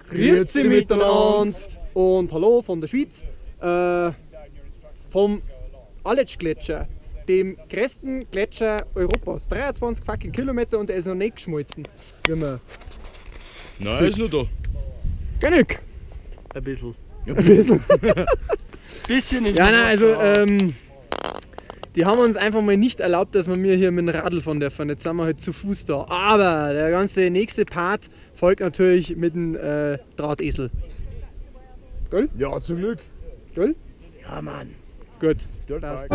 Grüezi miteinander und hallo von der Schweiz, vom Aletschgletscher, dem größten Gletscher Europas. 23 fucking Kilometer und er ist noch nicht geschmolzen. Wie man Nein, er ist noch da. Genug! Ein bisschen. Ein bisschen. Bisschen ist ja, nein, also die haben uns einfach mal nicht erlaubt, dass wir mir hier mit dem Radl fahren dürfen. Jetzt sind wir halt zu Fuß da. Aber der ganze nächste Part folgt natürlich mit dem Drahtesel. Gell? Ja, zum Glück. Gell? Ja, Mann. Gut. Passt.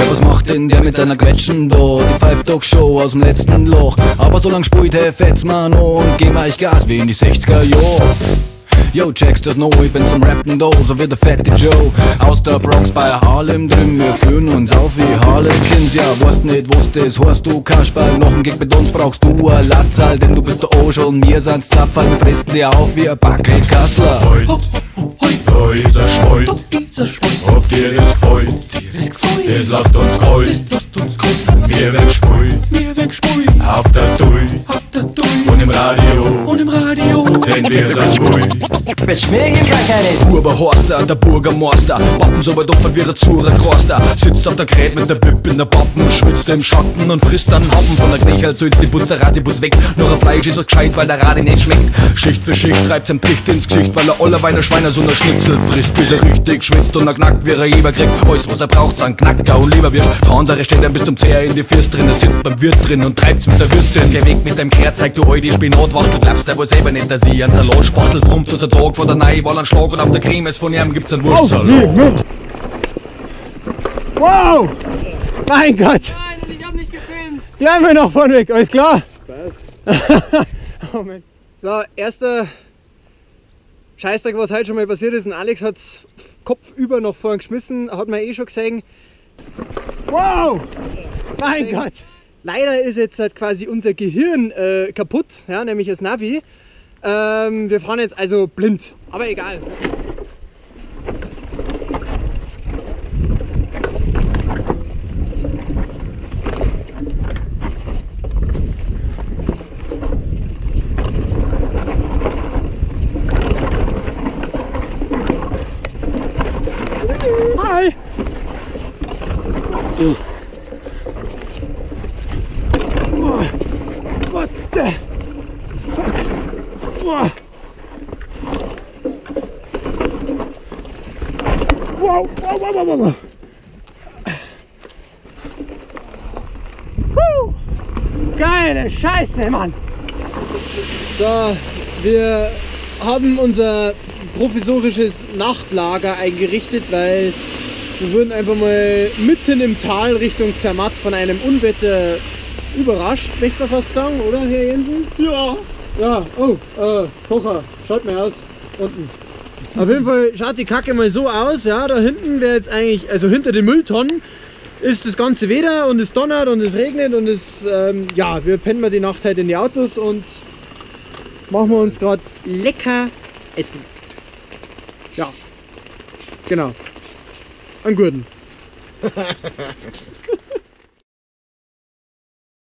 Was macht denn der mit seiner Quetschen da? Die pfeift doch Show aus dem letzten Loch. Aber solang spielt der fetz man und geh mal ich Gas wie in die 60er Jahr. Yo, checkst das noch, ich bin zum Rappen da, so wie der fette Joe. Aus der Bronx bei Harlem drin, wir führen uns auf wie Harlequins. Ja, weißt nicht, was das heißt, du Kasperl. Noch ein Gig mit uns brauchst du a Latzal, denn du bist der Oschel und wir sind's Zapferl. Wir fressen dir auf wie ein Backelkassler. Heut, da ist er schmollt, ob dir das gefällt, das lasst uns kalt, wir werden gespielt, auf der Tui und im Radio, denn wir sind schwul. Oberhorster, der Bürgermeister, Pappen so weit offen wie ein Zurer Kroster. Sitzt auf der Gret mit der Bib in der Pappen, schwitzt im Schatten und frisst dann Happen. Von der Knechel sülzt die Putzerei, putz weg. Nur ein Fleisch ist was Gescheites, weil der Rade nicht schmeckt. Schicht für Schicht treibt's ihm Tricht ins Gesicht, weil er aller Weiner Schweine so ne Schnitzel frisst, bis er richtig schwitzt und er knackt, wie er Jeber kriegt. Alles was er braucht, sind Knacker und Leberwürst. Der andere steht dann bis zum Zeher in die First drin, er sitzt beim Wirt drin und treibt's mit der Wirtin. Geh weg mit dem Kehrt, zeig du alte Spinatwachtel, glaubst du wohl selber nicht, dass ich einen Salat spachtel. Prompt aus der Tag vor der Neuwahl einen Schlag und auf der Creme von ihm gibt's einen Wurstsalat. Wow! Mein Gott! Nein, ich hab nicht gefilmt! Gleich mal noch vorne weg, alles klar? Passt. Oh Mann. So, erster Scheißtag, was heute schon mal passiert ist. Und Alex hat's kopfüber nach vorn geschmissen, hat man eh schon gesehen. Wow! Mein Gott! Leider ist jetzt halt quasi unser Gehirn kaputt, ja, nämlich das Navi. Wir fahren jetzt also blind, aber egal. Hi! Oh. What the fuck? Wow! Wow, wow, wow, wow, wow. Puh. Geile Scheiße, Mann! So, wir haben unser provisorisches Nachtlager eingerichtet, weil wir wurden einfach mal mitten im Tal Richtung Zermatt von einem Unwetter überrascht, möchte man fast sagen, oder Herr Jensen? Ja! Ja, oh, Kocher, schaut mir aus, unten. Auf jeden Fall schaut die Kacke mal so aus, ja, da hinten wäre jetzt eigentlich, also hinter den Mülltonnen ist das ganze Wetter und es donnert und es regnet und es, ja, wir pennen mal die Nacht halt in die Autos und machen wir uns gerade lecker Essen. Ja, genau. Einen guten.